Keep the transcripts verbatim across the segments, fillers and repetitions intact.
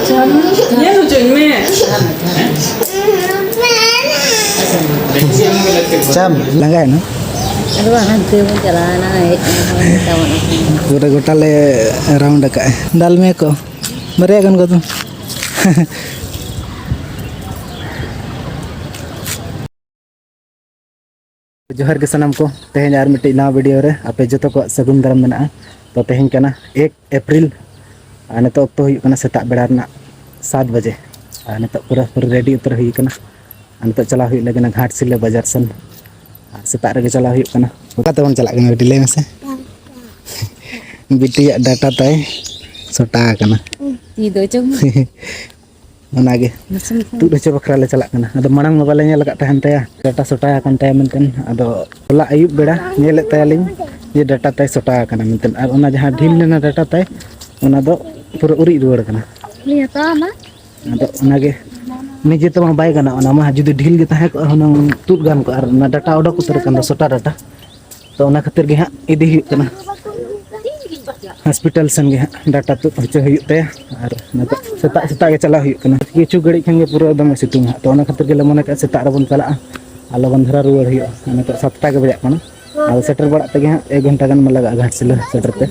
ᱧᱮᱞ ᱦᱚᱪᱚᱧ ᱢᱮ᱾ ᱪᱟᱢ ᱞᱟᱸᱜᱟᱭᱮᱱᱟ? ᱟᱫᱚ ᱵᱟᱝ, ᱦᱟᱱᱛᱮ ᱵᱚᱱ ᱪᱟᱞᱟᱣᱮᱱᱟ, ᱦᱮᱡ ᱮᱱᱟ, ᱦᱚᱸ ᱢᱮᱛᱟᱣᱟᱫ ᱯᱮ᱾ ᱯᱩᱨᱟᱹ ᱜᱚᱴᱟ ᱞᱮ ᱨᱟᱣᱩᱱᱰ ᱟᱠᱟᱫᱼᱟ᱾ ᱫᱟᱞ ᱢᱮᱭᱟ ᱠᱚ ᱵᱟᱨᱭᱟ ᱜᱟᱱ ᱠᱚᱫᱚ᱾ ᱡᱚᱦᱟᱨ ᱜᱮ ᱥᱟᱱᱟᱢ ᱠᱚ, ᱛᱮᱦᱮᱧ ᱟᱨ ᱢᱤᱫᱴᱤᱡ ᱱᱟᱣᱟ ᱵᱷᱤᱰᱤᱭᱳ ᱨᱮ ᱟᱯᱮ ᱡᱚᱛᱚ ᱠᱚᱣᱟᱜ ᱥᱟᱹᱜᱩᱱ ᱫᱟᱨᱟᱢ ᱢᱮᱱᱟᱜᱼᱟ᱾ ᱛᱚ, ᱛᱮᱦᱮᱧ ᱠᱟᱱᱟ ᱮᱠ ᱮᱯᱨᱤᱞ, ᱟᱨ ᱱᱤᱛᱚᱜ ᱚᱠᱛᱚ ᱦᱩᱭᱩᱜ ᱠᱟᱱᱟ ᱥᱮᱛᱟᱜ ᱵᱮᱲᱟ ᱨᱮᱱᱟᱜ ᱥᱟᱛ ᱵᱟᱡᱮ᱾ ᱟᱨ ᱱᱤᱛᱚᱜ ᱯᱩᱨᱟᱹ ᱯᱩᱨᱟᱹ ᱨᱮᱰᱤ ᱩᱛᱟᱹᱨ ᱦᱩᱭ ᱠᱟᱱᱟ᱾ ᱟᱨ ᱱᱤᱛᱚᱜ ᱪᱟᱞᱟᱣ ᱦᱩᱭᱩᱜ ᱞᱟᱹᱜᱤᱫ ᱜᱷᱟᱴᱥᱤᱞᱟᱹ ᱵᱟᱡᱟᱨ ᱥᱮᱱ᱾ ᱟᱨ ᱥᱮᱛᱟᱜ ᱨᱮᱜᱮ ᱪᱟᱞᱟᱣ ᱦᱩᱭᱩᱜ ᱠᱟᱱᱟ᱾ ᱚᱠᱟ ᱛᱮᱵᱚᱱ ᱪᱟᱞᱟᱜ ᱠᱟᱱᱟ ᱠᱟᱹᱴᱤᱡ ᱞᱟᱹᱭ ᱢᱮᱥᱮ? ᱵᱤᱴᱤᱭᱟᱜ ᱰᱟᱴᱟ ᱛᱟᱭ ᱥᱚᱴᱟ ᱟᱠᱟᱱᱟ᱾ ᱛᱤ ᱫᱚ ᱪᱚᱝ᱾ ᱚᱱᱟᱜᱮ ᱱᱟᱥᱮ ᱱᱟᱥᱮ᱾ ᱛᱩᱫ ᱦᱚᱪᱚ ᱵᱟᱠᱷᱨᱟ ᱞᱮ ᱪᱟᱞᱟᱜ ᱠᱟᱱᱟ᱾ ᱟᱫᱚ ᱢᱟᱲᱟᱝ ᱢᱟ ᱵᱟᱞᱮ ᱧᱮᱞ ᱟᱠᱟᱫ ᱛᱟᱦᱮᱱ ᱛᱟᱭᱟ, ᱰᱟᱴᱟ ᱥᱚᱴᱟ ᱟᱠᱟᱱ ᱛᱟᱭᱟ ᱢᱮᱱᱛᱮ᱾ ᱟᱫᱚ ᱦᱚᱞᱟ ᱟᱹᱭᱩᱵ ᱵᱮᱲᱟ ᱧᱮᱞᱮᱫ ᱛᱟᱭᱟᱞᱤᱧ ᱡᱮ ᱰᱟᱴᱟ ᱛᱟᱭ ᱥᱚᱴᱟ ᱟᱠᱟᱱᱟ ᱢᱮᱱᱛᱮ, ᱟᱨ ᱚᱱᱟ ᱡᱟᱦᱟᱸ ᱰᱷᱤᱞ ᱞᱮᱱᱟ ᱰᱟᱴᱟ ᱛᱟᱭ, ᱚᱱᱟ ᱫᱚ ᱯᱩᱨᱟᱹ ᱩᱨᱤᱡ ᱨᱩᱣᱟᱹᱲ ᱠᱟᱱᱟ᱾ ᱩᱱᱤ ᱦᱟᱛᱟᱣᱟ ᱢᱟ᱾ ᱟᱫᱚ ᱚᱱᱟᱜᱮ ᱱᱤᱡᱮ ᱛᱮᱢᱟ ᱵᱟᱭ ᱜᱟᱱᱚᱜᱼᱟ, ᱚᱱᱟ ᱢᱟ ᱡᱩᱫᱤ ᱰᱷᱤᱞ ᱜᱮ ᱛᱟᱦᱮᱸ ᱠᱚᱜᱼᱟ ᱦᱩᱱᱟᱹᱝ ᱛᱩᱫ ᱜᱟᱱ ᱠᱚᱜᱼᱟ, ᱟᱨ ᱚᱱᱟ ᱰᱟᱴᱟ ᱚᱰᱚᱠ ᱩᱛᱟᱹᱨ ᱟᱠᱟᱱ ᱫᱚ ᱥᱚᱴᱟ ᱰᱟᱴᱟ᱾ ᱛᱚ, ᱚᱱᱟ ᱠᱷᱟᱹᱛᱤᱨ ᱜᱮ ᱦᱟᱸᱜ ᱤᱫᱤ ᱦᱩᱭᱩᱜ ᱠᱟᱱᱟ ᱦᱚᱥᱯᱤᱴᱟᱞ ᱥᱮᱱ ᱜᱮ ᱦᱟᱸᱜ, ᱰᱟᱴᱟ ᱛᱩᱫ ᱦᱚᱪᱚ ᱦᱩᱭᱩᱜ ᱛᱟᱭᱟ᱾ ᱟᱨ ᱱᱤᱛᱚᱜ ᱥᱮᱛᱟᱜ ᱥᱮᱛᱟᱜ ᱜᱮ ᱪᱟᱞᱟᱣ ᱦᱩᱭᱩᱜ ᱠᱟᱱᱟ, ᱠᱤᱪᱷᱩ ᱜᱷᱟᱹᱲᱤᱡ ᱠᱷᱟᱱ ᱜᱮ ᱯᱩᱨᱟᱹ ᱫᱚᱢᱮ ᱥᱤᱛᱩᱝ ᱦᱟᱸᱜ᱾ ᱛᱚ, ᱚᱱᱟ ᱠᱷᱟᱹᱛᱤᱨ ᱜᱮᱞᱮ ᱢᱚᱱᱮ ᱠᱟᱜᱼᱟ ᱥᱮᱛᱟᱜ ᱨᱮᱵᱚᱱ ᱪᱟᱞᱟᱜᱼᱟ ᱟᱨ ᱞᱚᱜᱚᱱ ᱫᱷᱟᱨᱟ ᱨᱩᱣᱟᱹᱲ ᱦᱩᱭᱩᱜᱼᱟ᱾ ᱱᱤᱛᱚᱜ ᱥᱟᱛᱴᱟ ᱜᱮ ᱵᱟᱡᱟᱜ ᱠᱟᱱᱟ᱾ ᱟᱫᱚ ᱥᱮᱴᱮᱨ ᱵᱟᱲᱟᱜ ᱛᱮᱜᱮ ᱦᱟᱸᱜ ᱮᱠ ᱜᱷᱚᱱᱴᱟ ᱜᱟᱱ ᱢᱟ ᱞᱟᱜᱟᱜᱼᱟ ᱜᱷᱟᱴᱥᱤᱞᱟᱹ ᱥᱮᱴᱮᱨ ᱛᱮ᱾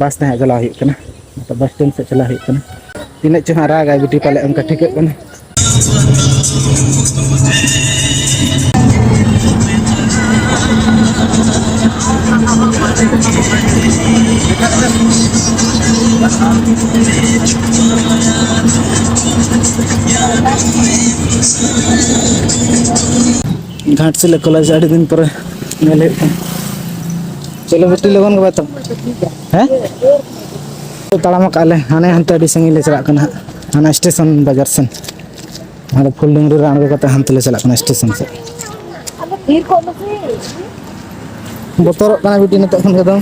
ᱵᱟᱥ ᱛᱮ ᱦᱟᱸᱜ ᱪᱟᱞᱟᱣ ᱦᱩᱭᱩᱜ ᱠᱟᱱᱟ, ᱱᱤᱛᱚᱜ ᱵᱟᱥ ᱥᱴᱮᱱᱰ ᱥᱮᱫ ᱪᱟᱞᱟᱣ ᱦᱩᱭᱩᱜ ᱠᱟᱱᱟ᱾ ᱛᱤᱱᱟᱹᱜ ᱪᱚ ᱦᱟᱸᱜ ᱨᱟᱜᱟᱭ ᱵᱤᱴᱤ ᱯᱟᱞᱮ, ᱚᱱᱠᱟ ᱴᱷᱤᱠᱟᱹᱜ ᱠᱟᱱᱟ᱾ ᱜᱷᱟᱴᱥᱤᱞᱟᱹ ᱠᱚᱞᱮᱡᱽ ᱟᱹᱰᱤ ᱫᱤᱱ ᱯᱚᱨᱮ ᱧᱮᱞ ᱦᱩᱭᱩᱜ ᱠᱟᱱᱟ᱾ ᱪᱚᱞᱚ ᱵᱤᱴᱤ, ᱞᱚᱜᱚᱱ ᱜᱮ ᱵᱟᱭ ᱛᱟᱵᱚᱱ᱾ ᱦᱮᱸ? ᱛᱟᱲᱟᱢ ᱟᱠᱟᱫ ᱞᱮ, ᱦᱟᱱᱮ ᱦᱟᱱᱛᱮ ᱟᱹᱰᱤ ᱥᱟᱺᱜᱤᱧ ᱞᱮ ᱪᱟᱞᱟᱜ ᱠᱟᱱᱟ ᱦᱟᱸᱜ, ᱦᱟᱱᱟ ᱥᱴᱮᱥᱚᱱ ᱵᱟᱡᱟᱨ ᱥᱮᱱ᱾ ᱦᱟᱸᱰᱮ ᱯᱷᱩᱞᱰᱩᱝᱨᱤ ᱨᱮ ᱟᱬᱜᱚ ᱠᱟᱛᱮ ᱦᱟᱱᱛᱮ ᱞᱮ ᱪᱟᱞᱟᱜ ᱠᱟᱱᱟ ᱥᱴᱮᱥᱚᱱ ᱥᱮᱫ᱾ ᱵᱚᱛᱚᱨᱚᱜ ᱠᱟᱱᱟ ᱵᱤᱴᱤ ᱱᱤᱛᱚᱜ ᱠᱷᱚᱱ ᱜᱮ ᱫᱚ᱾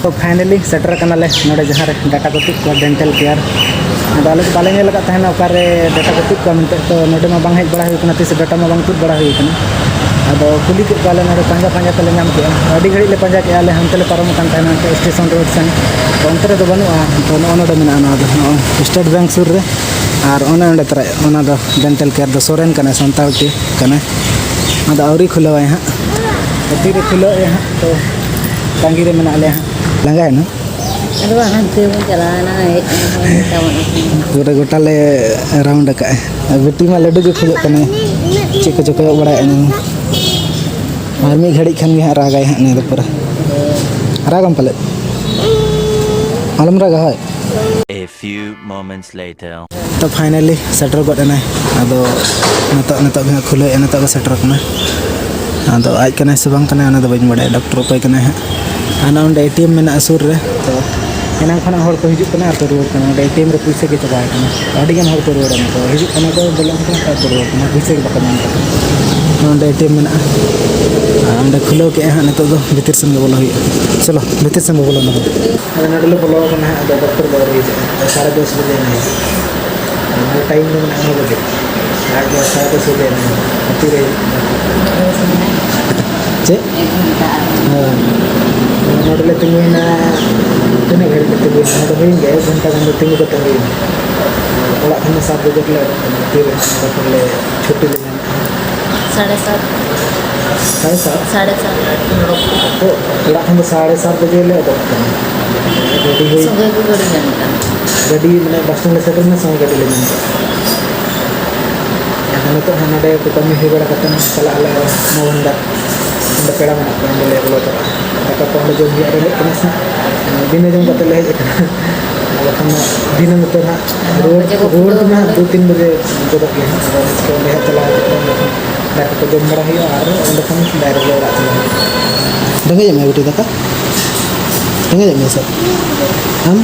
ᱛᱚ, finally ᱥᱮᱴᱮᱨ ᱠᱟᱱᱟᱞᱮ ᱱᱚᱰᱮ ᱡᱟᱦᱟᱸ ᱨᱮ ᱰᱟᱴᱟ ᱠᱚ ᱛᱩᱫ ᱠᱚᱣᱟ, dental care᱾ ᱟᱫᱚ ᱟᱞᱮ ᱫᱚ ᱵᱟᱞᱮ ᱧᱮᱞ ᱟᱠᱟᱫ ᱛᱟᱦᱮᱱᱟ ᱚᱠᱟᱨᱮ ᱰᱟᱴᱟ ᱠᱚ ᱛᱩᱫ ᱠᱚᱣᱟ ᱢᱮᱱᱛᱮ, ᱛᱚ ᱱᱚᱰᱮ ᱢᱟ ᱵᱟᱝ ᱦᱮᱡ ᱵᱟᱲᱟ ᱦᱩᱭ ᱠᱟᱱᱟ, ᱛᱤᱥ ᱰᱟᱴᱟ ᱢᱟ ᱵᱟᱝ ᱛᱩᱫ ᱵᱟᱲᱟ ᱦᱩᱭ ᱠᱟᱱᱟ᱾ ᱟᱫᱚ ᱠᱩᱞᱤ ᱠᱮᱫ ᱠᱚᱣᱟᱞᱮ, ᱱᱚᱰᱮ ᱯᱟᱸᱡᱟ ᱯᱟᱸᱡᱟ ᱛᱮᱞᱮ ᱧᱟᱢ ᱠᱮᱜᱼᱟ, ᱟᱹᱰᱤ ᱜᱷᱟᱹᱲᱤᱡ ᱞᱮ ᱯᱟᱸᱡᱟ ᱠᱮᱜᱼᱟ, ᱟᱞᱮ ᱦᱟᱱᱛᱮ ᱞᱮ ᱯᱟᱨᱚᱢ ᱟᱠᱟᱱ ᱛᱟᱦᱮᱱᱟ, ᱦᱟᱱᱛᱮ ᱥᱴᱮᱥᱚᱱ ᱨᱳᱰ ᱥᱮᱱ, ᱛᱚ ᱚᱱᱛᱮ ᱨᱮᱫᱚ ᱵᱟᱹᱱᱩᱜᱼᱟ᱾ ᱛᱚ ᱱᱚᱜᱼᱚ ᱱᱚᱰᱮ ᱢᱮᱱᱟᱜᱼᱟ, ᱱᱚᱣᱟ ᱫᱚ ᱱᱚᱜᱼᱚᱭ ᱥᱴᱮᱴ ᱵᱮᱝᱠ ᱥᱩᱨ ᱨᱮ, ᱟᱨ ᱚᱱᱮ ᱚᱸᱰᱮ ᱛᱟᱨᱟ ᱚᱱᱟ ᱫᱚ ᱰᱮᱱᱴᱟᱞ ᱠᱮᱭᱟᱨ ᱫᱚ ᱥᱚᱨᱮᱱ ᱠᱟᱱᱟᱭ, ᱥᱟᱱᱛᱟᱲ ᱴᱤ ᱠᱟᱱᱟᱭ᱾ ᱟᱫᱚ ᱟᱹᱣᱨᱤ ᱠᱷᱩᱞᱟᱹᱣᱟᱭ ᱦᱟᱸᱜ, ᱛᱤᱨᱮ ᱠᱷᱩᱞᱟᱹᱣ ᱟᱭ ᱦᱟᱸᱜ, ᱛᱚ ᱛᱟᱺᱜᱤ ᱨᱮ ᱢᱮᱱᱟᱜ ᱞᱮᱭᱟ ᱦᱟᱸᱜ᱾ ᱞᱟᱸᱜᱟᱭᱮᱱᱟ? ᱟᱫᱚ ᱵᱟᱝ, ᱦᱟᱱᱛᱮ ᱵᱚᱱ ᱪᱟᱞᱟᱣᱮᱱᱟ, ᱦᱮᱡ ᱮᱱᱟ, ᱦᱚᱸ, ᱢᱮᱛᱟᱢ ᱚᱱᱟ ᱠᱚ᱾ ᱯᱩᱨᱟᱹ ᱜᱚᱴᱟ ᱞᱮ ᱨᱟᱣᱩᱱᱰ ᱟᱠᱟᱫᱼᱟ᱾ ᱟᱨ ᱵᱤᱴᱤ ᱢᱟ ᱞᱟᱹᱰᱩ ᱜᱮ ᱠᱷᱚᱡᱚᱜ ᱠᱟᱱᱟᱭ, ᱪᱮᱫ ᱠᱚᱪᱚ ᱠᱚᱭᱚᱜ ᱵᱟᱲᱟᱭᱮᱫ ᱱᱩᱭ᱾ ᱟᱨ ᱢᱤᱫ ᱜᱷᱟᱹᱲᱤᱡ ᱠᱷᱟᱱ ᱜᱮ ᱦᱟᱸᱜ ᱨᱟᱜᱟᱭ ᱦᱟᱸᱜ ᱱᱩᱭ ᱫᱚ ᱯᱩᱨᱟᱹ᱾ ᱨᱟᱜᱟᱢ ᱯᱟᱞᱮᱫ? ᱟᱞᱚᱢ ᱨᱟᱜᱟ, ᱦᱳᱭ᱾ A few moments later. ᱛᱚ finally ᱥᱮᱴᱮᱨ ᱜᱚᱫ ᱮᱱᱟᱭ᱾ ᱟᱫᱚ ᱱᱤᱛᱚᱜ, ᱱᱤᱛᱚᱜ ᱜᱮ ᱦᱟᱸᱜ ᱠᱷᱩᱞᱟᱹᱣᱮᱫᱼᱟ, ᱱᱤᱛᱚᱜ ᱜᱮ ᱥᱮᱴᱮᱨ ᱠᱟᱱᱟᱭ᱾ ᱟᱫᱚ ᱟᱡ ᱠᱟᱱᱟᱭ ᱥᱮ ᱵᱟᱝ ᱠᱟᱱᱟᱭ, ᱚᱱᱟ ᱫᱚ ᱵᱟᱹᱧ ᱵᱟᱲᱟᱭᱟ, ᱰᱚᱠᱴᱚᱨ ᱚᱠᱚᱭ ᱠᱟᱱᱟᱭ ᱦᱟᱸᱜ᱾ ᱟᱨ ᱱᱚᱰᱮ ᱮ ᱴᱤ ᱮᱢ ᱢᱮᱱᱟᱜᱼᱟ ᱥᱩᱨ ᱨᱮ, ᱛᱚ ᱮᱱᱟᱝ ᱠᱷᱚᱱᱟᱜ ᱦᱚᱲ ᱠᱚ ᱦᱤᱡᱩᱜ ᱠᱟᱱᱟ ᱟᱨ ᱠᱚ ᱨᱩᱣᱟᱹᱲ ᱠᱟᱱᱟ᱾ ᱱᱚᱰᱮ ᱮ ᱴᱤ ᱮᱢ ᱨᱮ ᱯᱩᱭᱥᱟᱹ ᱜᱮ ᱪᱟᱵᱟ ᱟᱠᱟᱱᱟ᱾ ᱟᱹᱰᱤ ᱜᱟᱱ ᱦᱚᱲ ᱠᱚ ᱨᱩᱣᱟᱹᱲ ᱮᱱᱟ, ᱠᱚ ᱦᱤᱡᱩᱜ ᱠᱟᱱᱟ ᱠᱚ, ᱵᱚᱞᱚᱱ ᱠᱟᱱᱟ ᱠᱚ ᱟᱨ ᱠᱚ ᱨᱩᱣᱟᱹᱲ ᱠᱟᱱᱟ, ᱯᱩᱭᱥᱟᱹ ᱜᱮ ᱵᱟᱠᱚ ᱧᱟᱢ ᱠᱟᱫᱟ᱾ ᱱᱚᱰᱮ ᱮ ᱴᱤ ᱮᱢ ᱢᱮᱱᱟᱜᱼᱟ, ᱟᱨ ᱚᱸᱰᱮ ᱠᱷᱩᱞᱟᱹᱣ ᱠᱮᱜᱼᱟ ᱦᱟᱸᱜ, ᱱᱤᱛᱚᱜ ᱫᱚ ᱵᱷᱤᱛᱤᱨ ᱥᱮᱱ ᱜᱮ ᱵᱚᱞᱚ ᱦᱩᱭᱩᱜᱼᱟ᱾ ᱪᱚᱞᱚ, ᱵᱷᱤᱛᱤᱨ ᱥᱮᱱ ᱵᱚ ᱵᱚᱞᱚᱱᱟ᱾ ᱟᱫᱚ ᱱᱚᱰᱮ ᱞᱮ ᱵᱚᱞᱚ ᱟᱠᱟᱱᱟ ᱦᱟᱸᱜ, ᱟᱫᱚ ᱰᱚᱠᱴᱚᱨ ᱫᱚ ᱟᱹᱣᱨᱤ ᱦᱤᱡᱩᱜᱼᱟ᱾ ᱥᱟᱲᱮ ᱫᱚᱥ ᱵᱟᱡᱮ ᱮᱱᱟ ᱦᱤᱡᱩᱜ᱾ ᱟᱨ ᱴᱟᱭᱤᱢ ᱫᱚ ᱢᱮᱱᱟᱜᱼᱟ ᱱᱚ ᱵᱟᱡᱮ᱾ ᱟᱡ ᱫᱚ ᱥᱟᱲᱮ ᱫᱚᱥ ᱵᱟᱡᱮ ᱮᱱᱟ ᱦᱤᱡᱩᱜ᱾ ᱛᱤᱨᱮ ᱦᱤᱡᱩᱜ ᱠᱟᱱᱟ? ᱪᱮᱫ? ᱮᱠ ᱜᱷᱚᱱᱴᱟ ᱟᱨ ᱦᱳᱭ᱾ ᱱᱚᱰᱮ ᱞᱮ ᱛᱤᱸᱜᱩᱭᱮᱱᱟ, ᱛᱤᱱᱟᱹᱜ ᱜᱷᱟᱹᱲᱤᱡ ᱞᱮ ᱛᱤᱸᱜᱩᱭᱮᱱᱟ? ᱱᱚᱰᱮ ᱦᱩᱭᱮᱱ ᱜᱮᱭᱟ, ᱮᱠ ᱜᱷᱚᱱᱴᱟ ᱜᱟᱱ ᱫᱚ ᱛᱤᱸᱜᱩ ᱠᱟᱛᱮ ᱦᱩᱭᱮᱱᱟ᱾ ᱚᱲᱟᱜ ᱠᱷᱚᱱ ᱫᱚ ᱥᱟᱛ ᱵᱟᱡᱮ ᱨᱮᱞᱮ ᱚᱰᱚᱠ ᱠᱟᱱᱟ᱾ ᱛᱤᱨᱮ ᱚᱸᱰᱮ ᱠᱷᱚᱱ ᱞᱮ ᱪᱷᱩᱴᱤ ᱞᱮ ᱧᱟᱢ ᱠᱮᱫᱟ? ᱥᱟᱲᱮ ᱥᱟᱛ᱾ ᱥᱟᱲᱮ ᱥᱟᱛ? ᱥᱟᱲᱮ ᱥᱟᱛ᱾ ᱚ, ᱚᱲᱟᱜ ᱠᱷᱚᱱ ᱫᱚ ᱥᱟᱲᱮ ᱥᱟᱛ ᱵᱟᱡᱮ ᱞᱮ ᱚᱰᱚᱠ ᱠᱟᱱᱟ᱾ ᱜᱟᱹᱰᱤ ᱦᱩᱭ ᱥᱚᱸᱜᱮ ᱜᱮ ᱜᱟᱹᱰᱤ ᱧᱟᱢ ᱠᱟᱱᱟ᱾ ᱜᱟᱹᱰᱤ ᱢᱟᱱᱮ ᱵᱟᱥ ᱥᱴᱮᱱᱰ ᱞᱮ ᱥᱮᱴᱮᱨ ᱮᱱᱟ, ᱥᱚᱸᱜᱮ ᱜᱟᱹᱰᱤ ᱞᱮ ᱧᱟᱢ ᱠᱮᱫᱟ᱾ ᱟᱫᱚ ᱱᱤᱛᱚᱜ ᱦᱟᱸᱜ ᱱᱚᱰᱮ ᱠᱟᱹᱢᱤ ᱦᱩᱭ ᱵᱟᱲᱟ ᱠᱟᱛᱮ ᱪᱟᱞᱟᱜ ᱟᱞᱮ ᱟᱨᱚ ᱱᱚ ᱜᱷᱚᱱᱴᱟ᱾ ᱚᱸᱰᱮ ᱯᱮᱲᱟ ᱢᱮᱱᱟᱜ ᱠᱚᱣᱟ, ᱚᱸᱰᱮ ᱞᱮ ᱵᱚᱞᱚ ᱛᱚᱨᱟᱜᱼᱟ᱾ ᱫᱟᱠᱟ ᱠᱚ ᱚᱸᱰᱮ ᱡᱚᱢ ᱦᱩᱭᱩᱜᱼᱟ, ᱨᱮᱸᱜᱮᱡ ᱠᱟᱱᱟ ᱥᱮ᱾ ᱵᱤᱱᱟᱹ ᱡᱚᱢ ᱠᱟᱛᱮ ᱞᱮ ᱦᱮᱡ ᱟᱠᱟᱱᱟ᱾ ᱟᱨ ᱵᱟᱠᱷᱟᱱ ᱫᱚ ᱫᱤᱱᱟᱹᱢ ᱩᱛᱟᱹᱨ ᱦᱟᱸᱜ ᱨᱩᱣᱟᱹᱲ, ᱵᱟᱡᱮ ᱠᱚ ᱨᱩᱣᱟᱹᱲ ᱠᱷᱩᱞᱟᱹᱣ ᱛᱮᱢᱟ ᱦᱟᱸᱜ ᱠᱟᱫᱟ᱾ ᱫᱩ ᱛᱤᱱ ᱵᱟᱡᱮ ᱜᱚᱫᱚᱜ ᱜᱮᱭᱟ ᱦᱟᱸᱜ᱾ ᱟᱫᱚ ᱚᱸᱰᱮ ᱦᱟᱸᱜ ᱪᱟᱞᱟᱣ ᱠᱟᱛᱮ ᱚᱸᱰᱮ ᱠᱷᱚᱱ ᱫᱟᱠᱟ ᱠᱚ ᱡᱚᱢ ᱵᱟᱲᱟ ᱦᱩᱭᱩᱜᱼᱟ ᱟᱨ ᱚᱸᱰᱮ ᱠᱷᱚᱱ ᱰᱟᱭᱨᱮᱠᱴ ᱞᱮ ᱚᱲᱟᱜ ᱪᱟᱞᱟᱜᱼᱟ᱾ ᱨᱮᱸᱜᱮᱡ ᱮᱫ ᱢᱮᱭᱟ ᱵᱤᱴᱤ ᱫᱟᱠᱟ? ᱨᱮᱸᱜᱮᱡ ᱮᱫ ᱢᱮᱭᱟ ᱥᱮ? ᱟᱢ?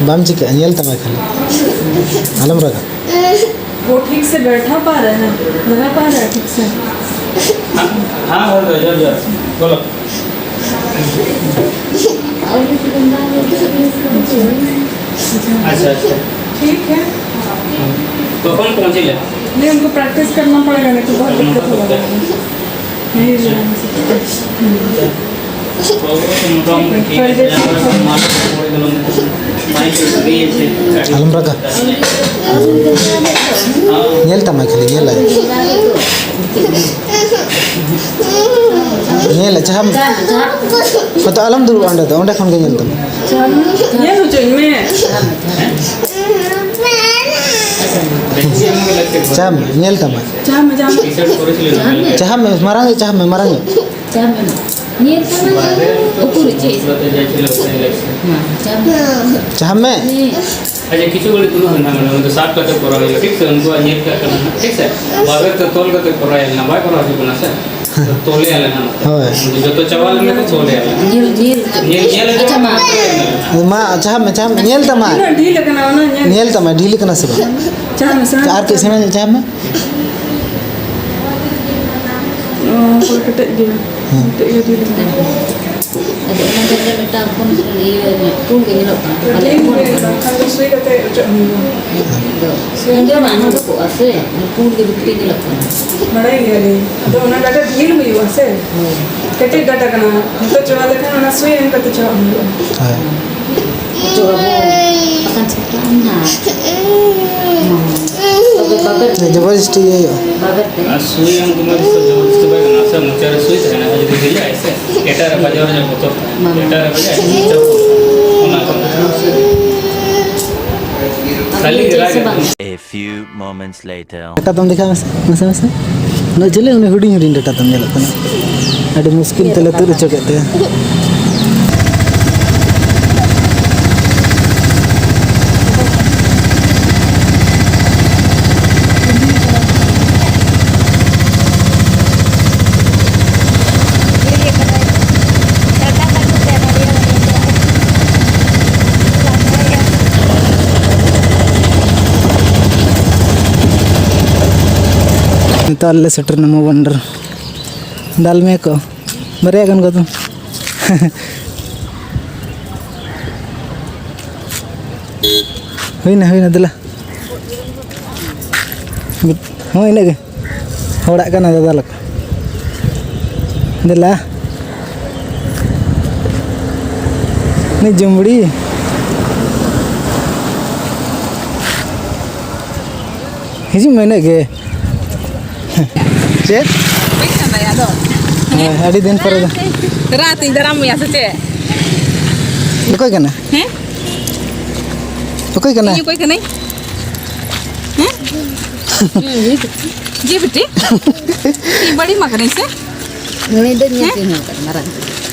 ᱵᱟᱢ ᱪᱤᱠᱟᱹᱜᱼᱟ, ᱧᱮᱞ ᱛᱟᱢᱟᱭ ᱠᱷᱟᱹᱞᱤ᱾ ᱟᱞᱚᱢ ᱨᱟᱜᱟ᱾ वो ठीक से बैठा पा रहा है, लगा पा रहा है ठीक से? हाँ, हाँ, हो गया, जा, जा, बोलो। अच्छा, अच्छा। ठीक है। कौन पहुंचे ले? नहीं, उनको प्रैक्टिस करना पड़ेगा, नहीं तो बहुत दिक्कत होगा। नहीं, नहीं, नहीं। ᱟᱞᱚᱢ ᱨᱟᱜᱟ᱾ ᱧᱮᱞ ᱛᱟᱢᱟᱭ ᱠᱷᱟᱹᱞᱤ, ᱧᱮᱞᱟᱭ᱾ ᱧᱮᱞ, ᱡᱟᱦᱟᱸ ᱦᱚᱭᱛᱚ ᱟᱞᱚᱢ ᱫᱩᱲᱩᱵᱼᱟ ᱚᱸᱰᱮ ᱫᱚ, ᱚᱸᱰᱮ ᱠᱷᱚᱱ ᱜᱮ ᱧᱮᱞ ᱛᱟᱢᱟ᱾ ᱧᱮᱞ ᱦᱚᱪᱚᱧ ᱢᱮ᱾ ᱪᱟᱦᱟᱢ, ᱧᱮᱞ ᱛᱟᱢᱟ᱾ ᱪᱟᱦᱟᱢ ᱢᱮ, ᱪᱟᱦᱟᱢ ᱢᱮ᱾ ᱪᱟᱦᱟᱢ ᱢᱮ, ᱢᱟᱨᱟᱝ ᱧᱚᱜ ᱪᱟᱦᱟᱢ ᱢᱮ, ᱢᱟᱨᱟᱝ ᱧᱚᱜ᱾ ᱪᱟᱦᱟᱢ ᱢᱮ᱾ ᱧᱮᱞ ᱛᱟᱢᱟ᱾ ᱩᱠᱩᱨ ᱪᱮᱫ? ᱢᱟ, ᱪᱟᱦᱟᱢ ᱢᱮ᱾ ᱪᱟᱦᱟᱢ ᱢᱮ᱾ ᱦᱮᱸ᱾ ᱟᱪᱪᱷᱟ, ᱠᱤᱪᱷᱩ ᱜᱷᱟᱹᱲᱤᱡ ᱫᱩᱲᱩᱵ ᱢᱮ ᱱᱟᱦᱟᱜ, ᱚᱱᱟ ᱫᱚ ᱥᱟᱵ ᱠᱟᱛᱮ ᱠᱚᱨᱟᱣ ᱦᱩᱭᱩᱜᱼᱟ, ᱴᱷᱤᱠ ᱥᱮ? ᱩᱱᱠᱩᱣᱟᱜ ᱧᱮᱞ ᱠᱟᱜ ᱠᱟᱱᱟ ᱱᱟᱦᱟᱜ, ᱴᱷᱤᱠ ᱥᱮ? ᱵᱟᱵᱮᱨ ᱛᱮ ᱛᱚᱞ ᱠᱟᱛᱮ ᱠᱚᱨᱟᱣ ᱭᱟᱞᱮ ᱱᱟᱦᱟᱜ, ᱵᱟᱭ ᱠᱚᱨᱟᱣ ᱦᱚᱪᱚ ᱠᱟᱱᱟ ᱥᱮ? ᱛᱚᱞᱮ ᱭᱟᱞᱮ ᱱᱟᱦᱟᱜ ᱱᱚᱛᱮ᱾ ᱦᱳᱭ᱾ ᱩᱱᱠᱩ ᱡᱚᱛᱚ ᱪᱟᱵᱟ ᱞᱮᱱ ᱜᱮᱠᱚ ᱛᱚᱞᱮ ᱭᱟᱞᱮ ᱱᱟᱦᱟᱜ᱾ ᱧᱮᱞ, ᱧᱮᱞ᱾ ᱧᱮᱞ, ᱧᱮᱞ ᱟᱪᱪᱷᱟ, ᱢᱟ᱾ ᱢᱟ, ᱟᱪᱪᱷᱟ, ᱟᱢ, ᱟᱪᱪᱷᱟ, ᱟᱢ, ᱧᱮᱞ ᱛᱟᱢᱟ᱾ ᱛᱤᱱᱟᱹᱜ ᱰᱷᱤᱞ ᱟᱠᱟᱱᱟ ᱚᱱᱟ ᱧᱮᱞ᱾ ᱧᱮᱞ ᱛᱟᱢᱟ, ᱰᱷᱤᱞ ᱟᱠᱟᱱᱟ ᱥᱮ ᱵᱟᱝ? ᱪᱟᱦᱟᱢ ᱢᱮ, ᱪᱟᱦᱟᱢ ᱢᱮ᱾ ᱟᱨ ᱠᱟᱹᱡ ᱥᱮᱬᱟ ᱧᱚᱜ ᱪᱟᱦᱟᱢ ᱢᱮ᱾ ᱚ, ᱦᱳᱭ, ᱠᱮᱴᱮᱡ ᱜᱮᱭᱟ᱾ ᱦᱮᱸ᱾ ᱠᱮᱴᱮᱡ ᱜᱮᱭᱟ, ᱰᱷᱤᱞ ᱟᱠᱟᱱᱟ᱾ ᱟᱫᱚ ᱚᱱᱟ ᱡᱟᱭᱜᱟ ᱨᱮ ᱢᱤᱫᱴᱟᱝ ᱦᱚᱯᱚᱱ ᱦᱚᱯᱚᱱ ᱤᱭᱟᱹ ᱧᱚᱜ ᱯᱩᱸᱰ ᱜᱮ ᱧᱮᱞᱚᱜ ᱠᱟᱱᱟ᱾ ᱯᱟᱞᱮ ᱰᱷᱤᱞ ᱯᱩᱸᱰ ᱜᱮ, ᱠᱟᱱᱟ᱾ ᱵᱟᱝᱠᱷᱟᱱ ᱫᱚ ᱥᱩᱭ ᱠᱟᱛᱮ ᱚᱪᱚᱜ ᱦᱩᱭᱩᱜᱼᱟ᱾ ᱟᱫᱚ ᱥᱩᱭ ᱫᱚ ᱵᱟᱝ ᱩᱰᱩᱠᱚᱜᱼᱟ ᱥᱮ, ᱯᱩᱸᱰ ᱜᱮ ᱵᱷᱤᱛᱨᱤ ᱧᱮᱞᱚᱜ ᱠᱟᱱᱟ᱾ ᱵᱟᱲᱟᱭ ᱜᱮᱭᱟᱞᱤᱧ᱾ ᱟᱫᱚ ᱚᱱᱟ ᱰᱟᱴᱟ ᱰᱷᱤᱞ ᱦᱩᱭᱩᱜᱼᱟ ᱥᱮ? ᱦᱳᱭ᱾ ᱠᱮᱴᱮᱡ ᱰᱟᱴᱟ ᱠᱟᱱᱟ᱾ ᱱᱤᱛᱚᱜ ᱪᱟᱵᱟ ᱞᱮᱠᱷᱟᱱ ᱚᱱᱟ ᱥᱩᱭ ᱮᱢ ᱠᱟᱛᱮ ᱪᱟᱵᱟᱜ ᱦᱩᱭᱩᱜᱼᱟ᱾ ᱦᱳᱭ᱾ ᱚᱪᱚᱜ ᱟᱵᱚ᱾ ᱵᱟᱠᱷᱟᱱ ᱪᱷᱟᱯᱟᱜ ᱟᱢ ᱱᱟᱦᱟᱜ᱾ ᱦᱚᱸ᱾ ᱛᱚᱵᱮ ᱵᱟᱵᱮᱨ ᱛᱮ᱾ ᱡᱚᱵᱚᱨᱫᱚᱥᱛᱤ ᱤᱭᱟᱹ ᱦᱩᱭᱩᱜᱼᱟ᱾ ᱵᱟᱵᱮᱨ ᱛᱮ᱾ ᱟᱨ ᱥᱩᱭ ᱮᱢ ᱠᱚᱢᱟ ᱡᱚᱛᱚ ᱡᱚᱵᱚᱨᱫᱚᱥᱛᱤ ᱵᱟᱭ ᱜᱟᱱᱚᱜᱼᱟ ᱥᱮ, ᱢᱚᱪᱟ ᱨᱮ ᱥᱩᱭ ᱛᱟᱦᱮᱱᱟ, ᱡᱩᱫᱤ ᱰᱷᱤᱞᱟᱹᱜ ᱟᱭ ᱥᱮ, ᱮᱴᱟᱜ ᱨᱮ ᱵᱟᱡᱟᱣ ᱨᱮᱭᱟᱜ ᱵᱚᱛᱚᱨ ᱛᱟᱦᱮᱱᱟ᱾ ᱵᱟᱝ᱾ ᱮᱴᱟᱜ ᱨᱮ ᱵᱟᱡᱟᱜ ᱟᱭ, ᱪᱟᱵᱟ᱾ ᱚᱱᱟ ᱠᱷᱚᱱ ᱫᱚ ᱠᱷᱟᱹᱞᱤ ᱜᱮ ᱨᱟᱜ ᱥᱮ ᱵᱟᱝ? A few moments later. Data ᱛᱟᱢ ᱫᱮᱠᱷᱟᱣ ᱢᱮᱥᱮ, ᱢᱟᱥᱮ, ᱢᱟᱥᱮ᱾ ᱩᱱᱟᱹᱜ ᱪᱤᱞᱤ? ᱩᱱᱤ ᱦᱩᱰᱤᱧ ᱦᱩᱰᱤᱧ ᱰᱟᱴᱟ ᱛᱟᱢ ᱧᱮᱞᱚᱜ ᱠᱟᱱᱟ᱾ ᱟᱹᱰᱤ ᱢᱩᱥᱠᱤᱞ ᱛᱮᱞᱮ ᱛᱩᱫ ᱦᱚᱪᱚ ᱠᱮᱫ ᱛᱟᱭᱟ᱾ ᱱᱤᱛᱚᱜ ᱟᱞᱮ ᱞᱮ ᱥᱮᱴᱮᱨ ᱮᱱᱟ ᱢᱳ ᱵᱚᱱᱰᱚᱨ᱾ ᱫᱟᱞ ᱢᱮ ᱠᱚ ᱵᱟᱨᱭᱟ ᱜᱟᱱ ᱠᱚᱫᱚ᱾ ᱦᱩᱭᱱᱟ, ᱦᱩᱭᱱᱟ, ᱫᱮᱞᱟ᱾ ᱦᱚᱸ, ᱤᱱᱟᱹᱜ ᱜᱮ᱾ ᱦᱚᱲᱟᱜ ᱠᱟᱱᱟ ᱫᱟᱫᱟ ᱞᱮᱠᱟ᱾ ᱫᱮᱞᱟ᱾ ᱱᱩᱭ ᱡᱩᱢᱵᱽᱲᱤ᱾ ᱦᱤᱡᱩᱜ ᱢᱮ ᱤᱱᱟᱹᱜ ᱜᱮ᱾ ᱪᱮᱫ? ᱵᱟᱹᱧ ᱪᱟᱸᱫᱟᱭᱟ ᱟᱫᱚ᱾ ᱦᱮᱸ, ᱟᱹᱰᱤ ᱫᱤᱱ ᱯᱚᱨᱮ ᱫᱚ᱾ ᱨᱟᱛ ᱤᱧ ᱫᱟᱨᱟᱢ ᱢᱮᱭᱟ ᱥᱮ ᱪᱮᱫ? ᱚᱠᱚᱭ ᱠᱟᱱᱟ? ᱦᱮᱸ? ᱚᱠᱚᱭ ᱠᱟᱱᱟ? ᱤᱧ ᱚᱠᱚᱭ ᱠᱟᱹᱱᱟᱹᱧ? ᱦᱮᱸ? ᱡᱮ ᱵᱤᱴᱤ? ᱤᱧ ᱵᱟᱹᱲᱤᱡ ᱢᱟ ᱠᱟᱹᱱᱟᱹᱧ ᱥᱮ? ᱱᱩᱭ ᱫᱚ ᱧᱮᱞ ᱦᱮᱸ? ᱛᱤᱧ ᱦᱚᱸ ᱠᱟᱱᱟ ᱢᱟᱨᱟᱝ᱾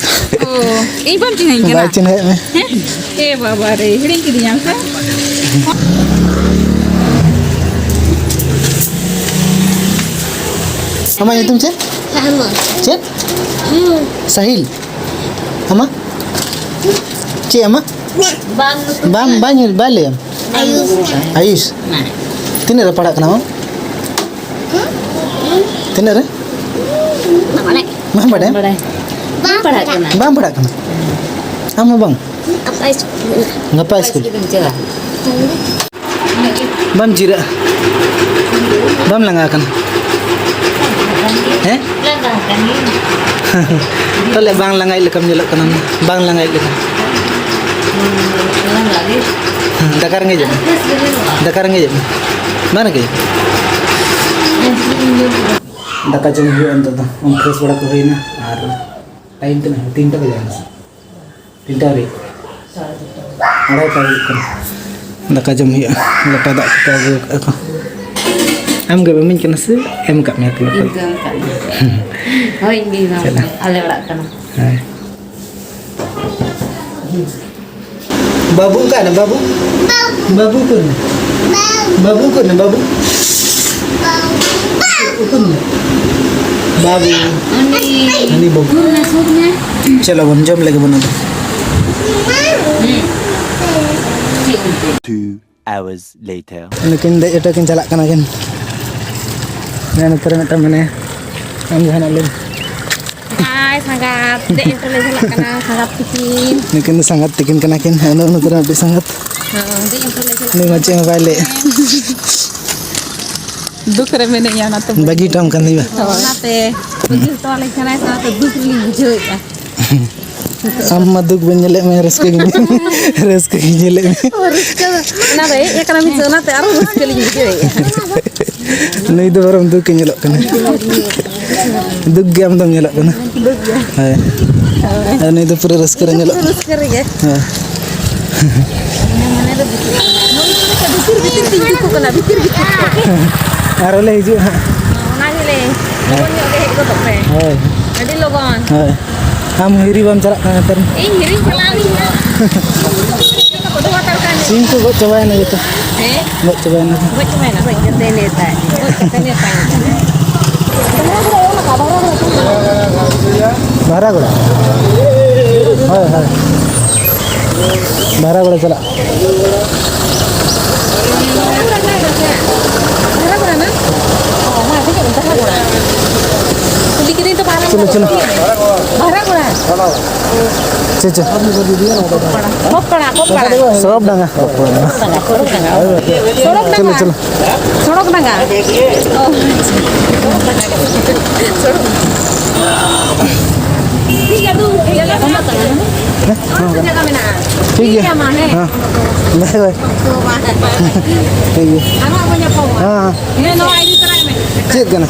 ᱚ, ᱤᱧ ᱵᱟᱢ ᱪᱤᱱᱦᱟᱹᱧ ᱠᱟᱱᱟ? ᱵᱟᱭ ᱪᱤᱱᱦᱟᱹᱭᱮᱫ ᱢᱮ᱾ ᱦᱮᱸ? ᱮ ᱵᱟᱵᱟ ᱨᱮ, ᱦᱤᱲᱤᱧ ᱠᱤᱫᱤᱧᱟᱢ ᱥᱮ? ᱟᱢᱟᱜ ᱧᱩᱛᱩᱢ ᱪᱮᱫ? ᱥᱟᱦᱢᱟ᱾ ᱪᱮᱫ? ᱦᱩᱸ᱾ ᱥᱟᱦᱤᱞ᱾ ᱟᱢᱟᱜ? ᱪᱮᱫ ᱟᱢᱟᱜ? ᱵᱟᱝ᱾ ᱵᱟᱝ, ᱵᱟᱝ, ᱵᱟᱭ ᱞᱟᱹᱭᱟᱢ? ᱟᱭᱩᱥ᱾ ᱟᱭᱩᱥ? ᱦᱮᱸ᱾ ᱛᱤᱱᱟᱹᱜ ᱨᱮ ᱯᱟᱲᱦᱟᱜ ᱠᱟᱱᱟᱢ ᱟᱢ? ᱛᱤᱱᱟᱹᱜ ᱨᱮ? ᱵᱟᱝ ᱵᱟᱲᱟᱭ᱾ ᱵᱟᱢ ᱵᱟᱰᱟᱭᱟ? ᱵᱟᱲᱟᱭ᱾ ᱵᱟᱝ ᱯᱟᱲᱦᱟᱜ ᱠᱟᱱᱟ᱾ ᱵᱟᱢ ᱯᱟᱲᱦᱟᱜ ᱠᱟᱱᱟ? ᱟᱢ ᱦᱚᱸ ᱵᱟᱝ? ᱜᱟᱯᱟ ᱥᱠᱩᱞ᱾ ᱜᱟᱯᱟ ᱥᱠᱩᱞ᱾ ᱥᱠᱩᱞ ᱮᱢ ᱪᱟᱞᱟᱜᱼᱟ? ᱵᱟᱢ ᱡᱤᱨᱟᱹᱜᱼᱟ? ᱵᱟᱢ ᱞᱟᱸᱜᱟ ᱟᱠᱟᱱᱟ? ᱦᱮᱸ? ᱞᱟᱸᱜᱟ ᱟᱠᱟᱱ ᱜᱤᱭᱟᱹᱧ᱾ ᱛᱟᱦᱞᱮ ᱵᱟᱝ ᱞᱟᱸᱜᱟᱭᱮᱫ ᱞᱮᱠᱟᱢ ᱧᱮᱞᱚᱜ ᱠᱟᱱᱟ, ᱵᱟᱝ ᱞᱟᱸᱜᱟᱭᱮᱫ ᱞᱮᱠᱟ᱾ ᱞᱟᱸᱜᱟ ᱜᱮ᱾ ᱦᱮᱸ, ᱫᱟᱠᱟ ᱨᱮᱸᱜᱮᱡ ᱮᱫ ᱢᱮ? ᱫᱟᱠᱟ ᱨᱮᱸᱜᱮᱡ ᱮᱫ ᱢᱮ? ᱵᱟᱝ ᱨᱮᱸᱜᱮᱡ? ᱫᱟᱠᱟ ᱡᱚᱢ ᱦᱩᱭᱩᱜᱼᱟ ᱱᱤᱛᱚᱜ ᱫᱚ᱾ ᱯᱷᱨᱮᱥ ᱵᱟᱲᱟ ᱠᱚ ᱦᱩᱭᱱᱟ ᱟᱨ ᱴᱟᱭᱤᱢ ᱛᱤᱱᱟᱹᱜ ᱦᱩᱭᱩᱜᱼᱟ? ᱛᱤᱱᱴᱟ ᱦᱩᱭᱩᱜ ᱠᱟᱱᱟ ᱥᱮ? ᱛᱤᱱᱴᱟ ᱦᱩᱭᱩᱜ᱾ ᱟᱲᱟᱭᱴᱟ ᱦᱩᱭᱩᱜ ᱠᱟᱱᱟ᱾ ᱫᱟᱠᱟ ᱡᱚᱢ ᱦᱩᱭᱩᱜᱼᱟ᱾ ᱞᱚᱴᱟ ᱫᱟᱜ ᱠᱚᱠᱚ ᱟᱹᱜᱩ ᱟᱠᱟᱫᱼᱟ ᱠᱚ᱾ ᱟᱢ ᱜᱮᱢ ᱮᱢᱟᱹᱧ ᱠᱟᱱᱟ ᱥᱮ ᱮᱢ ᱠᱟᱜ ᱢᱮᱭᱟ ᱠᱚ ᱞᱚᱴᱟ? ᱤᱧ ᱫᱚ ᱮᱢ ᱠᱟᱜ ᱢᱮᱭᱟ᱾ ᱦᱳᱭ, ᱤᱧ ᱜᱮ ᱮᱢᱟᱢ ᱪᱟᱞᱟᱜ᱾ ᱠᱟᱱᱟ᱾ ᱟᱞᱮ ᱚᱲᱟᱜ ᱠᱟᱱᱟ᱾ ᱦᱳᱭ᱾ ᱵᱟᱹᱵᱩ ᱚᱠᱟᱭᱮᱱᱟ ᱵᱟᱹᱵᱩ? ᱵᱟᱹᱵᱩ ᱚᱠᱟᱭᱮᱱᱟ? ᱵᱟᱹᱵᱩ ᱚᱠᱟᱭᱮᱱᱟ ᱵᱟᱹᱵᱩ? ᱩᱠᱩᱨ ᱢᱮ᱾ ᱵᱟᱹᱵᱩ᱾ ᱩᱱᱤ ᱦᱟᱹᱱᱤ ᱵᱟᱹᱵᱩ᱾ ᱥᱩᱨ ᱢᱮ, ᱥᱩᱨ ᱢᱮ᱾ ᱪᱚᱞᱚ ᱵᱚᱱ ᱡᱚᱢ ᱞᱮᱜᱮ ᱵᱚᱱ ᱟᱫᱚ᱾ ᱦᱩᱸ᱾ Two hours later. ᱱᱩᱠᱤᱱ ᱫᱮᱡ ᱦᱚᱴᱚ ᱠᱤᱱ ᱪᱟᱞᱟᱜ ᱠᱟᱱᱟ ᱠᱤᱱ᱾ ᱦᱮᱸ, ᱱᱚᱛᱮ ᱨᱮ ᱢᱤᱫᱴᱟᱝ ᱢᱮᱱᱟᱭᱟ᱾ ᱟᱢ ᱡᱟᱦᱟᱱᱟᱜ ᱞᱟᱹᱭ ᱢᱮ᱾ ᱦᱟᱭ ᱥᱟᱸᱜᱟᱛ, ᱫᱮᱡ ᱦᱚᱴᱚ ᱞᱮ ᱪᱟᱞᱟᱜ ᱠᱟᱱᱟ ᱥᱟᱸᱜᱟᱛ ᱛᱤᱠᱤᱱ᱾ ᱱᱩᱠᱤᱱ ᱫᱚ ᱥᱟᱸᱜᱟᱛ ᱛᱤᱠᱤᱱ ᱠᱟᱱᱟ ᱠᱤᱱ᱾ ᱦᱮᱸ, ᱱᱩᱜᱼᱩ ᱱᱩᱠᱩ ᱨᱮᱱ ᱢᱤᱫᱴᱤᱡ ᱥᱟᱸᱜᱟᱛ᱾ ᱩᱱᱤ ᱢᱟ ᱪᱮᱫ ᱦᱚᱸ ᱵᱟᱭ ᱞᱟᱹᱭᱮᱫ᱾ ᱫᱩᱠ ᱨᱮ ᱢᱮᱱᱟᱹᱧᱟ, ᱚᱱᱟᱛᱮ ᱵᱟᱹᱜᱤ ᱦᱚᱴᱚᱣᱟᱢ ᱠᱟᱱ ᱫᱩᱧ ᱵᱟ᱾ ᱚᱱᱟᱛᱮ ᱵᱟᱹᱜᱤ ᱦᱚᱴᱚᱣᱟᱞᱮ ᱠᱟᱱᱟᱭ, ᱚᱱᱟᱛᱮ ᱫᱩᱠ ᱨᱮᱞᱤᱧ ᱵᱩᱡᱷᱟᱹᱣᱮᱫᱼᱟ᱾ ᱟᱢ ᱢᱟ ᱫᱩᱠ ᱵᱟᱹᱧ ᱧᱮᱞᱮᱫ ᱢᱮ, ᱨᱟᱹᱥᱠᱟᱹ ᱜᱮ ᱨᱟᱹᱥᱠᱟᱹ ᱜᱮᱧ ᱧᱮᱞᱮᱫ ᱢᱮ᱾ ᱚ, ᱨᱟᱹᱥᱠᱟᱹ ᱫᱚ ᱚᱱᱟ ᱫᱚ ᱦᱮᱡ ᱟᱠᱟᱱᱟ ᱢᱤᱫ ᱥᱮ, ᱚᱱᱟᱛᱮ ᱟᱨᱚ ᱨᱟᱹᱥᱠᱟᱹ ᱞᱤᱧ ᱵᱩᱡᱷᱟᱹᱣᱮᱫᱼᱟ᱾ ᱱᱩᱭ ᱫᱚ ᱵᱚᱨᱚᱝ ᱫᱩᱠ ᱮ ᱧᱮᱞᱚᱜ ᱠᱟᱱᱟ᱾ ᱫᱩᱠ ᱜᱮ ᱟᱢ ᱫᱚᱢ ᱧᱮᱞᱚᱜ ᱠᱟᱱᱟ᱾ ᱫᱩᱠ ᱜᱮ᱾ ᱦᱳᱭ᱾ ᱦᱳᱭ᱾ ᱟᱨ ᱱᱩᱭ ᱫᱚ ᱯᱩᱨᱟᱹ ᱨᱟᱹᱥᱠᱟᱹ ᱨᱮ ᱧᱮᱞᱚᱜ ᱠᱟᱱᱟ᱾ ᱨᱟᱹᱥᱠᱟᱹ ᱨᱮᱜᱮ᱾ ᱦᱳᱭ᱾ ᱢᱚᱱᱮ ᱫᱚ ᱵᱷᱤᱛᱤᱨ ᱨᱮ᱾ ᱱᱩᱭ ᱫᱚ ᱵᱷᱤᱛᱤᱨ ᱵᱷᱤᱛᱤᱨ ᱛᱤᱧ ᱴᱷᱤᱠᱩ ᱠᱟᱱᱟ, ᱵᱷᱤᱛᱤᱨ ᱵᱷᱤᱛᱤᱨ ᱛᱮ᱾ ᱟᱨᱚ ᱞᱮ ᱦᱤᱡᱩᱜᱼᱟ ᱦᱟᱸᱜ᱾ ᱚᱱᱟ ᱜᱮᱞᱮ ᱞᱚᱜᱚᱱ ᱧᱚᱜ ᱜᱮ ᱦᱮᱡ ᱜᱚᱫᱚᱜ ᱯᱮ᱾ ᱦᱳᱭ᱾ ᱟᱹᱰᱤ ᱞᱚᱜᱚᱱ᱾ ᱦᱳᱭ᱾ ᱟᱢ ᱦᱤᱨᱤ ᱵᱟᱢ ᱪᱟᱞᱟᱜ ᱠᱟᱱᱟ ᱱᱮᱛᱟᱨ? ᱤᱧ ᱦᱤᱨᱤᱧ ᱪᱟᱞᱟᱜ ᱟᱹᱞᱤᱧ ᱦᱟᱸᱜ᱾ ᱥᱤᱢ ᱠᱚ ᱫᱚᱦᱚ ᱦᱟᱛᱟᱲ ᱠᱟᱜ ᱥᱤᱢ ᱠᱚ ᱜᱚᱡ ᱪᱟᱵᱟᱭᱮᱱᱟ ᱡᱚᱛᱚ᱾ ᱦᱮᱸ? ᱜᱚᱡ ᱪᱟᱵᱟᱭᱮᱱᱟ ᱠᱚ᱾ ᱜᱚᱡ ᱪᱟᱵᱟᱭᱮᱱᱟ? ᱜᱚᱡ ᱠᱟᱛᱮ ᱱᱮᱣᱛᱟ᱾ ᱜᱚᱡ ᱠᱟᱛᱮ ᱱᱮᱣᱛᱟ᱾ ᱵᱷᱟᱨᱟᱜᱚᱲᱟ᱾ ᱦᱳᱭ, ᱦᱳᱭ᱾ ᱵᱷᱟᱨᱟᱜᱚᱲᱟ ᱪᱟᱞᱟᱜ᱾ ᱠᱩᱞᱤ ᱠᱤᱫᱟᱹᱧ ᱛᱚ, ᱵᱷᱟᱨᱟᱜᱚᱲᱟ᱾ ᱪᱚᱞᱚ, ᱪᱚᱞᱚ᱾ ᱵᱷᱟᱨᱟᱜᱚᱲᱟ᱾ ᱪᱮᱫ, ᱪᱮᱫ? ᱠᱚᱯᱟᱲᱟ, ᱠᱚᱯᱟᱲᱟ᱾ ᱥᱚᱲᱚᱠ ᱰᱟᱸᱜᱟ᱾ ᱥᱚᱲᱚᱠ ᱰᱟᱸᱜᱟ᱾ ᱥᱚᱲᱚᱠ ᱰᱟᱸᱜᱟ᱾ ᱪᱚᱞᱚ, ᱪᱚᱞᱚ᱾ ᱥᱚᱲᱚᱠ ᱰᱟᱸᱜᱟ᱾ ᱚ᱾ ᱥᱚᱲᱚᱠ ᱰᱟᱸᱜᱟ᱾ ᱴᱷᱤᱠ ᱜᱮᱭᱟ, ᱫᱩ, ᱴᱷᱤᱠ ᱜᱮᱭᱟ᱾ ᱦᱮᱸ? ᱡᱟᱭᱜᱟ ᱢᱮᱱᱟᱜᱼᱟ᱾ ᱴᱷᱤᱠ ᱜᱮᱭᱟ᱾ ᱴᱷᱤᱠ ᱜᱮᱭᱟ, ᱢᱟ, ᱦᱮᱸ᱾ ᱦᱮᱸ᱾ ᱵᱟᱭ, ᱵᱟᱭ᱾ ᱛᱚ, ᱵᱟᱭ᱾ ᱴᱷᱤᱠ ᱜᱮᱭᱟ᱾ ᱟᱨᱦᱚᱸ ᱵᱚᱱ ᱧᱟᱯᱟᱢᱟ᱾ ᱦᱮᱸ, ᱦᱮᱸ᱾ ᱦᱮᱸ, ᱱᱚᱣᱟ ᱤᱫᱤ ᱛᱚᱨᱟᱭ ᱢᱮ᱾ ᱪᱮᱫ ᱠᱟᱱᱟ?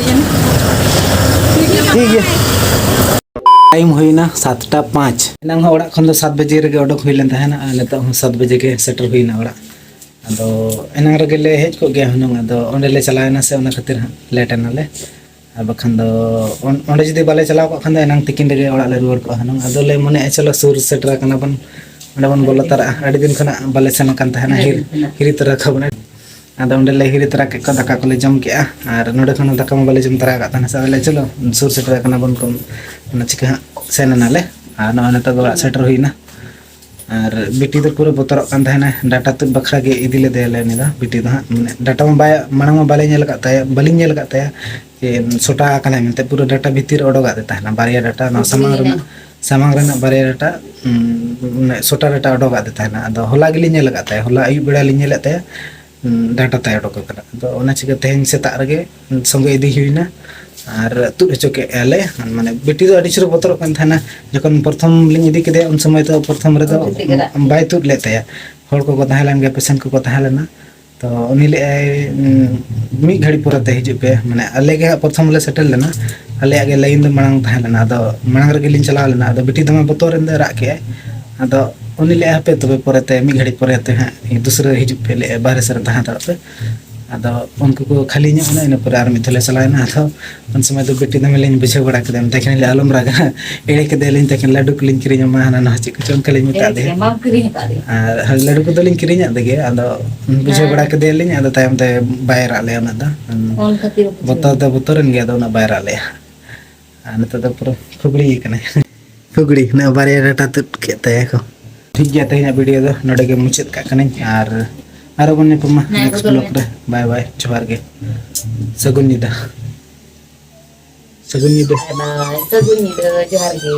ᱴᱷᱤᱠ ᱜᱮᱭᱟ, ᱢᱟ᱾ ᱴᱷᱤᱠ ᱜᱮᱭᱟ᱾ ᱴᱟᱭᱤᱢ ᱦᱩᱭᱱᱟ ᱥᱟᱛᱴᱟ ᱯᱟᱸᱪ᱾ ᱮᱱᱟᱝ ᱦᱚᱸ ᱚᱲᱟᱜ ᱠᱷᱚᱱ ᱫᱚ ᱥᱟᱛ ᱵᱟᱡᱮ ᱨᱮᱜᱮ ᱚᱰᱚᱠ ᱦᱩᱭ ᱞᱮᱱ ᱛᱟᱦᱮᱱᱟ, ᱟᱨ ᱱᱤᱛᱚᱜ ᱦᱚᱸ ᱥᱟᱛ ᱵᱟᱡᱮ ᱜᱮ ᱥᱮᱴᱮᱨ ᱦᱩᱭᱱᱟ ᱚᱲᱟᱜ᱾ ᱟᱫᱚ ᱮᱱᱟᱝ ᱨᱮᱜᱮ ᱞᱮ ᱦᱮᱡ ᱠᱚᱜ ᱜᱮᱭᱟ ᱦᱩᱱᱟᱹᱝ, ᱟᱫᱚ ᱚᱸᱰᱮ ᱞᱮ ᱪᱟᱞᱟᱣᱮᱱᱟ ᱥᱮ, ᱚᱱᱟ ᱠᱷᱟᱹᱛᱤᱨ ᱦᱟᱸᱜ ᱞᱮᱴ ᱮᱱᱟᱞᱮ᱾ ᱟᱨ ᱵᱟᱠᱷᱟᱱ ᱫᱚ ᱚᱱ-, ᱚᱸᱰᱮ ᱡᱩᱫᱤ ᱵᱟᱞᱮ ᱪᱟᱞᱟᱣ ᱠᱚᱜ ᱠᱷᱟᱱ ᱫᱚ ᱮᱱᱟᱝ ᱛᱤᱠᱤᱱ ᱨᱮᱜᱮ ᱚᱲᱟᱜ ᱞᱮ ᱨᱩᱣᱟᱹᱲ ᱠᱚᱜᱼᱟ ᱦᱩᱱᱟᱹᱝ᱾ ᱟᱫᱚ ᱞᱮ ᱢᱚᱱᱮᱭᱮᱫᱼᱟ, ᱪᱚᱞᱚ, ᱥᱩᱨ ᱥᱮᱴᱮᱨ ᱟᱠᱟᱱᱟ ᱵᱚᱱ, ᱚᱸᱰᱮ ᱵᱚᱱ ᱵᱚᱞᱚ ᱛᱟᱨᱟᱜᱼᱟ᱾ ᱟᱹᱰᱤ ᱫᱤᱱ ᱠᱷᱚᱱᱟᱜ ᱵᱟᱞᱮ ᱥᱮᱱ ᱟᱠᱟᱱ ᱛᱟᱦᱮᱱᱟ, ᱦᱤᱨ-, ᱦᱤᱨᱤ ᱛᱚᱨᱟ ᱠᱟᱵᱚᱱ᱾ ᱟᱫᱚ ᱚᱸᱰᱮ ᱞᱮ ᱦᱤᱨᱤ ᱛᱚᱨᱟ ᱠᱮᱫ ᱠᱚᱣᱟ, ᱫᱟᱠᱟ ᱠᱚᱞᱮ ᱡᱚᱢ ᱠᱮᱜᱼᱟ᱾ ᱟᱨ ᱱᱚᱸᱰᱮ ᱠᱷᱚᱱ ᱦᱚᱸ ᱫᱟᱠᱟ ᱢᱟ ᱵᱟᱞᱮ ᱡᱚᱢ ᱛᱚᱨᱟ ᱟᱠᱟᱫ ᱛᱟᱦᱮᱱᱟ ᱥᱮ, ᱟᱫᱚ ᱞᱮ, ᱪᱚᱞᱚ, ᱥᱩᱨ ᱥᱮᱴᱮᱨ ᱟᱠᱟᱱᱟ ᱵᱚᱱ, ᱠᱚ, ᱚᱱᱟ ᱪᱤᱠᱟᱹ ᱦᱟᱸᱜ ᱥᱮᱱ ᱮᱱᱟᱞᱮ᱾ ᱟᱨ ᱱᱚᱜᱼᱚᱭ ᱱᱤᱛᱚᱜ ᱫᱚ ᱚᱲᱟᱜ ᱥᱮᱴᱮᱨ ᱦᱩᱭᱱᱟ᱾ ᱟᱨ ᱵᱤᱴᱤ ᱫᱚ ᱯᱩᱨᱟᱹ ᱵᱚᱛᱚᱨᱚᱜ ᱠᱟᱱ ᱛᱟᱦᱮᱱᱟ, ᱰᱟᱴᱟ ᱛᱩᱫ ᱵᱟᱠᱷᱨᱟ ᱜᱮ ᱤᱫᱤ ᱞᱮᱫᱮᱭᱟᱞᱮ ᱩᱱᱤ ᱫᱚ᱾ ᱵᱤᱴᱤ ᱫᱚ ᱦᱟᱸᱜ, ᱢᱟᱱᱮ, ᱰᱟᱴᱟ ᱢᱟ ᱵᱟᱭ, ᱢᱟᱲᱟᱝ ᱢᱟ ᱵᱟᱞᱮ ᱧᱮᱞ ᱟᱠᱟᱫ ᱛᱟᱭᱟ, ᱵᱟᱹᱞᱤᱧ ᱧᱮᱞ ᱟᱠᱟᱫ ᱛᱟᱭᱟ ᱡᱮ ᱥᱚᱴᱟ ᱟᱠᱟᱱᱟᱭ ᱢᱮᱱᱛᱮ᱾ ᱯᱩᱨᱟᱹ ᱰᱟᱴᱟ ᱵᱷᱤᱛᱤᱨ ᱨᱮ ᱚᱰᱚᱠᱟᱜ ᱛᱮ ᱛᱟᱦᱮᱱᱟ, ᱵᱟᱨᱭᱟ ᱰᱟᱴᱟ, ᱱᱚᱣᱟ ᱥᱟᱢᱟᱝ ᱨᱮᱱᱟᱜ, ᱥᱟᱢᱟᱝ ᱨᱮᱱᱟᱜ ᱵᱟᱨᱭᱟ ᱰᱟᱴᱟ, ᱩᱸ, ᱥᱚᱴᱟ ᱰᱟᱴᱟ ᱚᱰᱚᱠ ᱟᱫᱮ ᱛᱟᱦᱮᱱᱟ᱾ ᱟᱫᱚ ᱦᱚᱞᱟ ᱜᱮᱞᱤᱧ ᱧᱮᱞ ᱟᱠᱟᱫ ᱛᱟᱭᱟ, ᱦᱚᱞᱟ ᱟᱹᱭᱩᱵ ᱵᱮᱲᱟ ᱞᱤᱧ ᱧᱮᱞᱮᱫ ᱛᱟᱭᱟ, ᱰᱟᱴᱟ ᱛᱟᱭ ᱚᱰᱚᱠ ᱟᱠᱟᱱᱟ᱾ ᱟᱫᱚ ᱚᱱᱟ ᱪᱤᱠᱟᱹ ᱛᱮᱦᱮᱧ ᱥᱮᱛᱟᱜ ᱨᱮᱜᱮ ᱥᱚᱸᱜᱮ ᱤᱫᱤ ᱦᱩᱭᱱᱟ ᱟᱨ ᱛᱩᱫ ᱦᱚᱪᱚ ᱠᱮᱫ ᱞᱮ᱾ ᱢᱟᱱᱮ ᱵᱤᱴᱤ ᱫᱚ ᱟᱹᱰᱤ ᱡᱳᱨᱮ ᱵᱚᱛᱚᱨᱚᱜ ᱠᱟᱱ ᱛᱟᱦᱮᱱᱟ᱾ ᱡᱚᱠᱷᱚᱱ ᱯᱨᱚᱛᱷᱚᱢ ᱞᱤᱧ ᱤᱫᱤ ᱠᱮᱫᱮᱭᱟ, ᱩᱱ ᱥᱚᱢᱚᱭ ᱫᱚ ᱯᱨᱚᱛᱷᱚᱢ ᱨᱮᱫᱚ ᱵᱟᱭ ᱛᱩᱫ ᱞᱮᱫ ᱛᱟᱭᱟ᱾ ᱦᱚᱲ ᱠᱚᱠᱚ ᱛᱟᱦᱮᱸ ᱞᱮᱱ ᱜᱮᱭᱟ, ᱯᱮᱥᱮᱱᱴ ᱠᱚᱠᱚ ᱛᱟᱦᱮᱸ ᱞᱮᱱᱟ᱾ ᱛᱚ ᱩᱱᱤ ᱞᱟᱹᱭᱮᱫᱼᱟᱭ, "ᱩᱸ, ᱢᱤᱫ ᱜᱷᱟᱹᱲᱤᱡ ᱯᱚᱨᱮᱛᱮ ᱦᱤᱡᱩᱜ ᱯᱮ", ᱢᱟᱱᱮ ᱟᱞᱮ ᱜᱮ ᱦᱟᱸᱜ ᱯᱨᱚᱛᱷᱚᱢ ᱞᱮ ᱥᱮᱴᱮᱨ ᱞᱮᱱᱟ, ᱟᱞᱮᱭᱟᱜ ᱜᱮ ᱞᱟᱭᱤᱱ ᱫᱚ ᱢᱟᱲᱟᱝ ᱛᱟᱦᱮᱸ ᱞᱮᱱᱟ᱾ ᱟᱫᱚ ᱢᱟᱲᱟᱝ ᱨᱮᱜᱮ ᱞᱤᱧ ᱪᱟᱞᱟᱣ ᱞᱮᱱᱟ᱾ ᱟᱫᱚ ᱵᱤᱴᱤ ᱫᱚᱢᱮ ᱵᱚᱛᱚᱨ ᱮᱱ ᱫᱚᱭ ᱨᱟᱜ ᱠᱮᱜᱼᱟᱭ᱾ ᱟᱫᱚ ᱩᱱᱤ ᱞᱟᱹᱭᱮᱫᱼᱟᱭ, "ᱦᱟᱯᱮ ᱛᱚᱵᱮ ᱯᱚᱨᱮᱛᱮ, ᱢᱤᱫ ᱜᱷᱟᱹᱲᱤᱡ ᱯᱚᱨᱮᱛᱮ ᱦᱟᱸᱜ ᱫᱩᱥᱨᱟᱹ ᱦᱤᱡᱩᱜ ᱯᱮ", ᱞᱟᱹᱭᱮᱫᱼᱟᱭ, "ᱵᱟᱦᱨᱮ ᱥᱮᱫ ᱨᱮ ᱛᱟᱦᱮᱸ ᱦᱟᱛᱟᱲᱚᱜ ᱯᱮ᱾" ᱟᱫᱚ ᱩᱱᱠᱩ ᱠᱚ ᱠᱷᱟᱹᱞᱤ ᱧᱚᱜ ᱮᱱᱟ, ᱤᱱᱟᱹ ᱯᱚᱨᱮ ᱟᱨ ᱢᱤᱫ ᱫᱷᱟᱣ ᱞᱮ ᱪᱟᱞᱟᱣ ᱮᱱᱟ᱾ ᱟᱫᱚ ᱩᱱ ᱥᱚᱢᱚᱭ ᱫᱚ ᱵᱤᱴᱤ ᱫᱚᱢᱮ ᱞᱤᱧ ᱵᱩᱡᱷᱟᱹᱣ ᱵᱟᱲᱟ ᱠᱮᱫᱮᱭᱟ, ᱢᱮᱛᱟᱭ ᱠᱟᱱᱟᱹᱧ, "ᱟᱞᱚᱢ ᱨᱟᱜᱟ, ᱮᱲᱮ ᱠᱮᱫᱮᱭᱟᱞᱤᱧ, ᱛᱟᱹᱠᱤᱱ ᱞᱟᱹᱰᱩ ᱠᱚᱞᱤᱧ ᱠᱤᱨᱤᱧ ᱟᱢᱟ, ᱦᱟᱱᱟ ᱱᱟᱣᱟ ᱪᱮᱫ ᱠᱚᱪᱚᱝ ᱚᱱᱠᱟ ᱞᱤᱧ ᱢᱮᱛᱟᱫ ᱫᱮᱭᱟ᱾ ᱟᱨ ᱞᱟᱹᱰᱩ ᱠᱚᱫᱚ ᱞᱤᱧ ᱠᱤᱨᱤᱧᱟᱫ ᱫᱮᱜᱮ, ᱟᱫᱚ ᱵᱩᱡᱷᱟᱹᱣ ᱵᱟᱲᱟ ᱠᱮᱫᱮᱭᱟᱞᱤᱧ, ᱟᱫᱚ ᱛᱟᱭᱚᱢ ᱛᱮ ᱵᱟᱭ ᱨᱟᱜ ᱞᱮᱭᱟ ᱩᱱᱟᱹᱜ ᱫᱚ᱾ ᱵᱚᱛᱚᱨ ᱫᱚ ᱵᱚᱛᱚᱨᱮᱱ ᱜᱮᱭᱟ, ᱟᱫᱚ ᱩᱱᱟᱹᱜ ᱵᱟᱭ ᱨᱟᱜ ᱞᱮᱭᱟ᱾ ᱟᱨ ᱱᱤᱛᱚᱜ ᱫᱚ ᱯᱩᱨᱟᱹ ᱯᱷᱩᱜᱽᱲᱤ ᱠᱟᱱᱟᱭ᱾ ᱯᱷᱩᱜᱽᱲᱤ, ᱱᱚᱣᱟ ᱵᱟᱨᱭᱟ ᱰᱟᱴᱟ ᱛᱩᱫ ᱠᱮᱫ ᱛᱟᱭᱟ ᱠᱚ᱾ ᱴᱷᱤᱠ ᱜᱮᱭᱟ, ᱛᱮᱦᱮᱧᱟᱜ ᱵᱷᱤᱰᱤᱭᱳ ᱫᱚ ᱱᱚᱰᱮ ᱜᱮ ᱢᱩᱪᱟᱹᱫ ᱠᱟᱜ ᱠᱟᱹᱱᱟᱹᱧ, ᱟᱨ ᱟᱨᱚ ᱵᱚᱱ ᱧᱟᱯᱟᱢᱟ ᱱᱮᱠᱥᱴ ᱵᱞᱚᱜ ᱨᱮ᱾ ᱵᱟᱭ ᱵᱟᱭ, ᱡᱚᱦᱟᱨ ᱜᱮ, ᱥᱟᱹᱜᱩᱱ ᱧᱤᱫᱟᱹ, ᱥᱟᱹᱜᱩᱱ ᱧᱤᱫᱟᱹ᱾ ᱵᱟᱭ ᱵᱟᱭ, ᱥᱟᱹᱜᱩᱱ ᱧᱤᱫᱟᱹ, ᱡᱚᱦᱟᱨ ᱜᱮ᱾